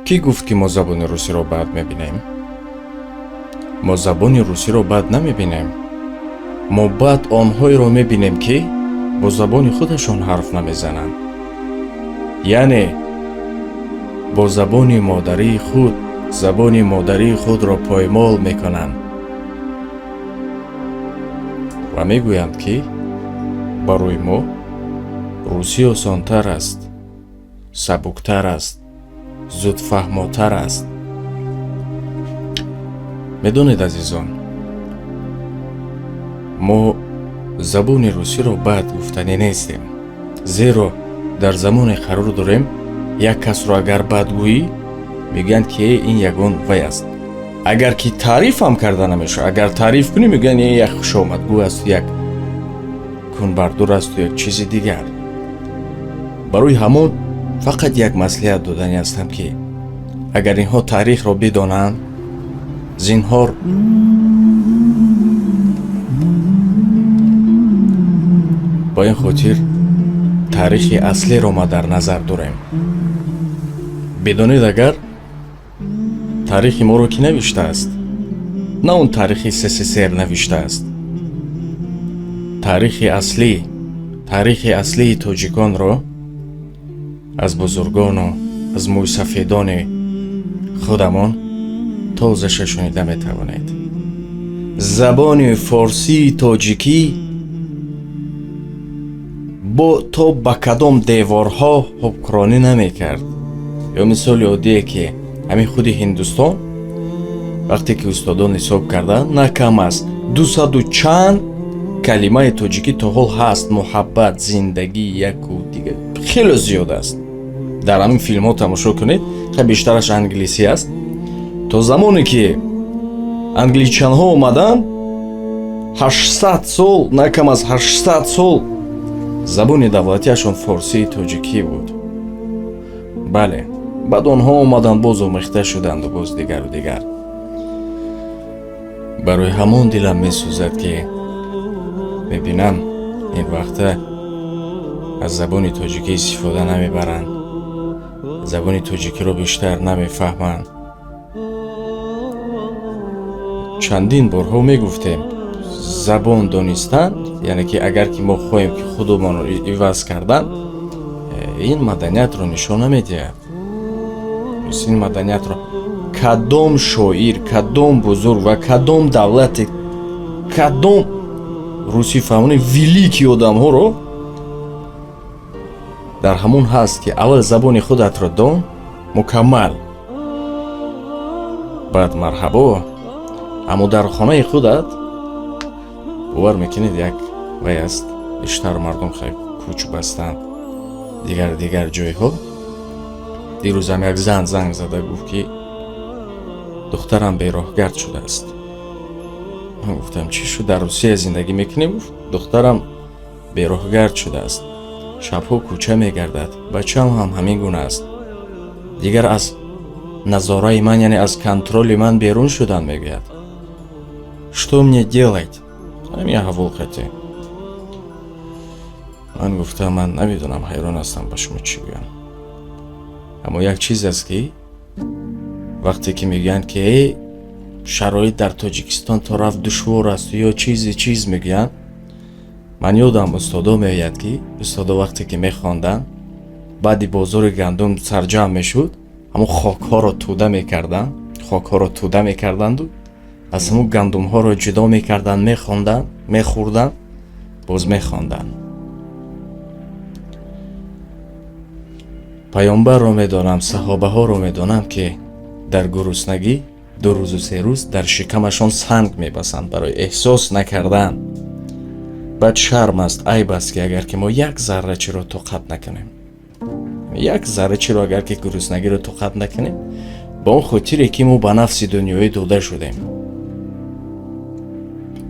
Кӣ гуфт, ки мо забони русиро бад мебинем? Мо забони русиро бад намебинем. Мо бад онҳоеро мебинем, ки бо забони худашон ҳарф намезананд, яъне бо забони модарии худ забони модарии худро поймол мекунанд ва мегӯянд, ки барои мо русӣ осонтар аст, сабуктар аст, зудфаҳмотар аст. Медонед, азизон, мо забони русиро бад гуфтанӣ нестем, зеро дар замоне қарор дорем, як касро агар бад гӯӣ, мегӯянд, ки ин ягон вай аст. Агар ки таърифам карда намешавад, агар таъриф кунӣ, мегӯянд, ин як хушомадгӯ аст, як кунбардор асту як чизи дигар. Барои ҳамон фақат як маслиҳат додани ҳастам, ки агар инҳо таърихро бидонанд, зинҳор ба ин хотир таърихи аслиро ма дар назар дорем. Бидонед, агар таърихи моро кӣ навиштааст, на он таърихи СССР навиштааст. Таърихи аслӣ, таърихи аслии тоҷиконро аз бузургону аз мӯйсафедони худамон тозаша шунида метавонед. Забони форсии тоҷикӣ бо то ба кадом деворҳо ҳукмронӣ намекард. Ё мисоли оддие, ки ҳамин худи Ҳиндустон, вақте ки устодон ҳисоб карданд, на кам аст дусаду чанд калимаи тоҷикӣ то ҳол ҳаст: муҳаббат, зиндагӣ, яку дигар, хеле зиёд аст. Дар ҳамин филмҳо тамошо кунед, бештараш англисӣ аст. То замоне ки англичанҳо омаданд, 800 сол, на кам аз 800 сол забони давлатиашон форсии тоҷикӣ буд. Бале, баъд онҳо омаданд, боз омехта шуданду боз дигару дигар. Барои ҳамон дилам месӯзад, ки мебинам, ин вақта аз забони тоҷикӣ истифода намебаранд, забони тоҷикиро бештар намефаҳманд. Чандин борҳо мегуфтем, забон донистан, яъне ки агар ки мо хоҳем, ки худумонро иваз кардан, ин маданиятро нишон намедиҳад. Ин маданиятро кадом шоир, кадом бузург ва кадом давлате, кадом русӣ фаҳмони великий одамҳоро дар ҳамон ҳаст, ки аввал забони худатро дон мукаммал, баъд марҳабо. Аммо дар хонаи худат, бовар мекунед, як вай аст, бештар мардум хеле кӯч бастанд дигар дигар ҷойҳо. Дирӯзам як зан занг зада гуфт, ки духтарам бероҳгард шудааст. Ман гуфтам: «Чӣ шуд, дар Русия зиндагӣ мекунӣ?» Гуфт: «Духтарам бероҳгард шудааст, шабҳо кӯча мегардад, бачаам ҳам ҳамин гуна аст, дигар аз назораи ман, яъне аз контроли ман берун шуданд», мегӯяд. «Что мне делать?» Ҳамин аҳвол қати. Ман гуфтам: «Ман намедонам, ҳайрон ҳастам, ба шумо чӣ гӯям». Аммо як чиз аст, ки вақте ки мегӯянд, ки э шароит дар Тоҷикистон то рафт душвор аст ё чизе чиз мегӯянд, ман ёдам устодо меояд, ки устодо вақте ки мехонданд, баъди бозори гандум сарҷамъ мешуд, ҳамон хокҳоро тӯда мекарданд, хокҳоро тӯда мекарданду аз ҳамон гандумҳоро ҷудо мекарданд, мехонданд, мехӯрданд, боз мехонданд. Паёмбарро медонам, саҳобаҳоро медонам, ки дар гуруснагӣ 2 рӯзу 3 рӯз дар шикамашон санг мебасанд барои эҳсос накардан. Баъд шарм аст, айб аст, ки агар ки мо як зарра чиро тоқат накунем, як зарра чиро, агар ки гуруснагиро тоқат накунем, ба он хотире ки мо ба нафси дунёӣ дода шудем.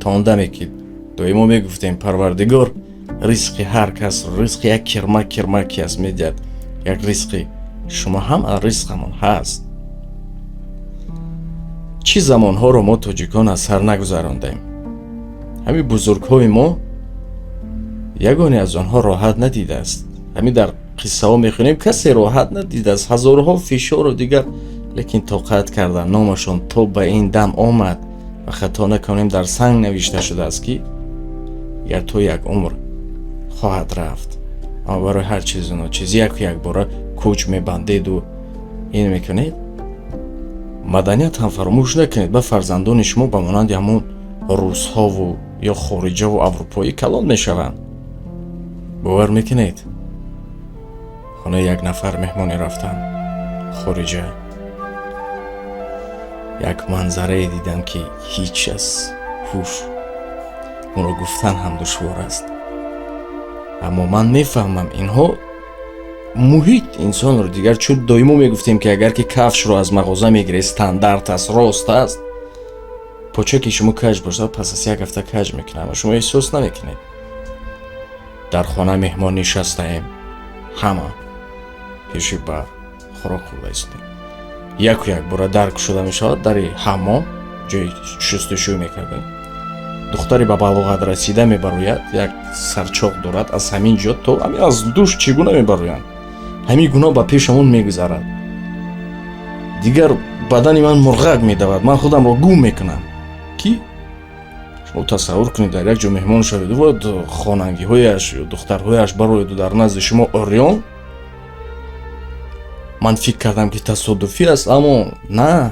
То он даме ки доимо мегуфтем, Парвардигор ризқи ҳар касро, ризқи як кирмак кирмаки аст, медиҳад, як ризқи шумо ҳам ризқамон ҳаст. Чӣ замонҳоро мо тоҷикон аз сар нагузарондем! Ҳамин бузургҳои мо ягоне аз онҳо роҳат надидааст. Ҳамин дар Қиссаҳо мехонем, касе роҳат надидааст, ҳазорҳо фишору дигар, лекин тоқат кардан, номашон то ба ин дам омад. Ва хато накунем, дар санг навишта шудааст, ки гар то як умр хоҳад рафт. Аммо барои ҳар чизу ночиз яку якбора кӯч мебандеду ин мекунед. Маданият ҳам фаромӯш накунед, ба фарзандони шумо ба монанди ҳамон русҳову ё хориҷаву аврупоӣ калон мешаванд. Бовар мекунед, хонаи як нафар меҳмонӣ рафтам, хориҷа, як манзарае дидам, ки ҳеҷ аз ҳуш, онро гуфтан ҳам душвор аст. Аммо ман мефаҳмам, инҳо муҳит инсонро дигар, чун доимо мегуфтем, ки агар ки кафшро аз мағоза мегиред, стандарт аст, рост аст, почаки шумо каҷ бошад, пас аз як ҳафта каҷ мекунад, аммо шумо эҳсос намекунед. Дар хона меҳмон нишастаем, ҳама пеши ба хӯрок хӯрда истодем, яку якбора дар кушода мешавад, дари ҳаммом, ҷои шустушӯ мекардем. Духтаре ба балоғат расида мебарояд, як сарчоқ дорад, аз ҳамин ҷо то ҳамин, аз душ чӣ гуна мебароянд, ҳамин гуна ба пешамон мегузарад. Дигар бадани ман мурғак медавад, ман худамро гум мекунам. Ки шумо тасаввур кунед, дар як ҷо меҳмон шавед, вот хонангиҳояш ё духтарҳояш барояду дар назди шумо орён. Ман фикр кардам, ки тасодуфӣ аст, аммо на.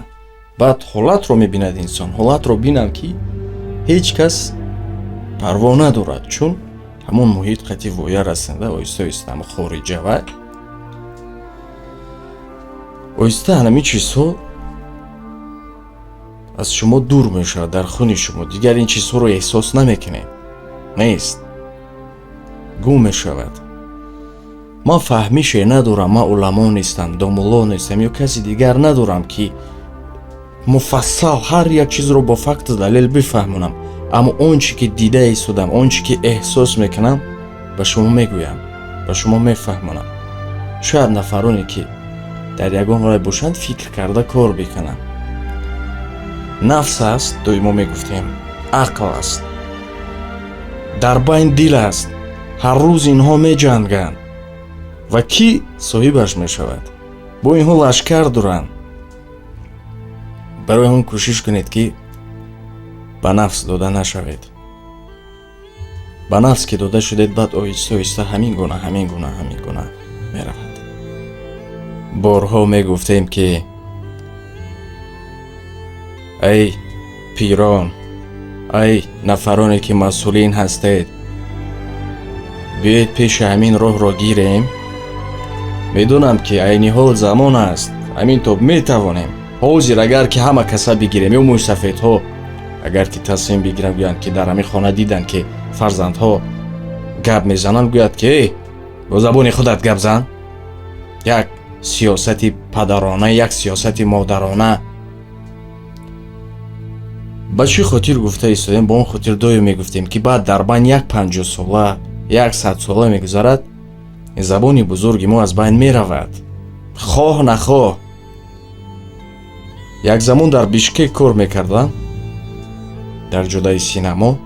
Баъд ҳолатро мебинад инсон, ҳолатро бинам, ки ҳеҷ кас парво надорад, чун ҳамон муҳит қати воя расида, оҳиста оҳиста ҳама хориҷа ва оҳиста ҳамин чизҳо аз шумо дур мешавад. Дар хуни шумо дигар ин чизҳоро эҳсос намекунед, нест, гум мешавад. Ман фаҳмише надорам, ман уламо нестам, домулло нестам ё каси дигар надорам, ки муфассал ҳар як чизро бо факту далел бифаҳмонам. Аммо он чӣ ки дида истодам, он чӣ ки эҳсос мекунам, ба шумо мегӯям, ба шумо мефаҳмонам. Шояд нафароне, ки дар ягон рай бошанд, фикр карда кор бикунанд. Нафс аст, доимо мегуфтем, ақл аст, дар байн дил аст. Ҳар рӯз инҳо меҷанганд ва кӣ соҳибаш мешавад? Бо инҳо лашкар доранд. Барои он кӯшиш кунед, ки ба нафс дода нашавед. Ба нафс ки дода шудед, баъд оҳиста оҳиста ҳамин гуна, ҳамин гуна, ҳамин гуна меравад. Борҳо мегуфтем, ки ай пирон, ай нафароне, ки масъулин ҳастед, биёед пеши ҳамин роҳро гирем. Медонам, ки айни ҳол замон аст, ҳамин то метавонем. Ҳозир агар ки ҳама каса бигирем ё мӯйсафедҳо агар ки тасмим бигиранд, гӯянд, ки дар ҳамин хона диданд, ки фарзандҳо гап мезананд, гӯяд, ки эй, бо забони худат гап зан, як сиёсати падарона, як сиёсати модарона. Ба чӣ хотир гуфта истодем? Ба он хотир доим мегуфтем, ки баъд дар байн як 50сола, як 100сола мегузарад, забони бузурги мо аз байн меравад, хоҳ нахоҳ. Як замон дар Бишкек кор мекардам, дар ҷодаи синамо.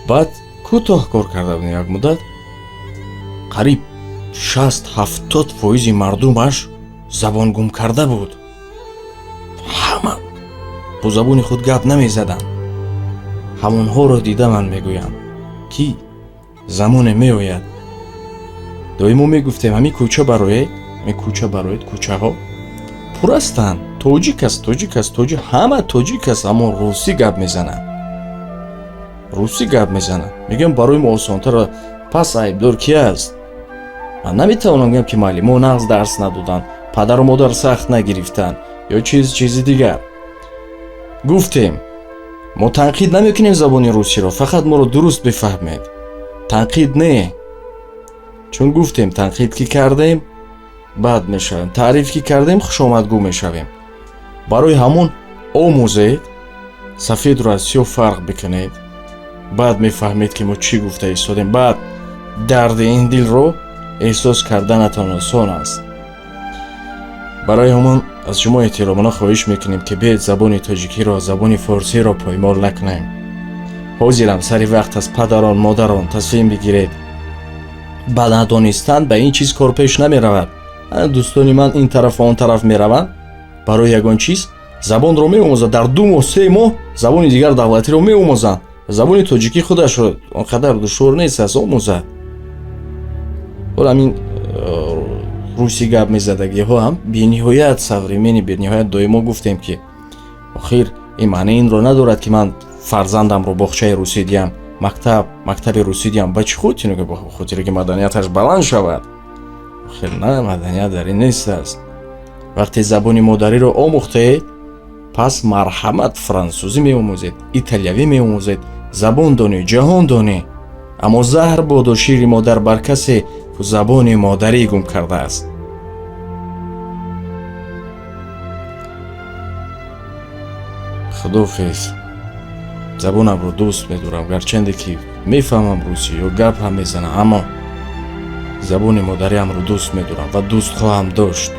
Баъд кӯтоҳ кор карда будем як муддат. Қариб 60-70 фоизи мардумаш забон гум карда буд, ҳама бо забони худ гап намезаданд. Ҳамонҳоро дида ман мегӯям, ки замоне меояд. Доимо мегуфтем, ҳамин кӯча бароед, ҳамин кӯча бароед, кӯчаҳо пур ҳастанд, тоҷик аст, тоҷик аст, тоҷик, ҳама тоҷик аст, аммо русӣ гап мезананд, русӣ гап мезананд. Мегӯям, барои мо осонтар. Пас айбдор ки аст? Ман наметавонам гӯям, ки муаллимо нағз дарс надоданд, падару модар сахт нагирифтанд ё чиз чизи дигар. Гуфтем, мо танқид намекунем забони русиро, фақат моро дуруст бифаҳмед. Танқид не, чун гуфтем, танқид ки кардем, бад мешавем, таъриф ки кардем, хушомадгӯ мешавем. Барои ҳамон омӯзед, сафедро аз сиёҳ фарқ бикунед, баъд мефаҳмед, ки мо чӣ гуфта истодем. Баъд дарди ин дилро эҳсос карданатон осон аст. Барои ҳамон аз шумо эҳтиромона хоҳиш мекунем, ки биед забони тоҷикиро, забони форсиро поймол накунем. Ҳозирам сари вақт аз падарон, модарон тасмим бигиред. Ба надонистан ба ин чиз кор пеш намеравад. Дӯстони ман ин тараф ва он тараф мераванд барои ягон чиз, забонро меомӯзанд дар 2 моҳ, 3 моҳ, забони дигар давлатиро меомӯзанд. Забони тоҷикӣ худашро он қадар душвор нест аст омӯзад. Ҳол ҳамин русӣ гап мезадагиҳо ҳам бениҳоят современный, бениҳоят. Доимо гуфтем, ки охир ин маънии инро надорад, ки ман фарзандамро боғчаи русӣ диҳам, мактаби русӣ диҳам. Ба чӣ хотир? Ба хотире ки маданияташ баланд шавад. Охир на, маданият дар ин нест аст. Вақте забони модариро омӯхтед, пас марҳамат, франсузӣ меомӯзед, италиявӣ меомӯзед, забон донӣ, ҷаҳон донӣ. Аммо заҳр боду шири модар бар касе, ку забони модарӣ гум кардааст. Худофиз. Забонамро дӯст медорам, гарчанде ки мефаҳмам русӣ ё гап ҳам мезанам, аммо забони модариамро дӯст медорам ва дӯст хоҳам дошт.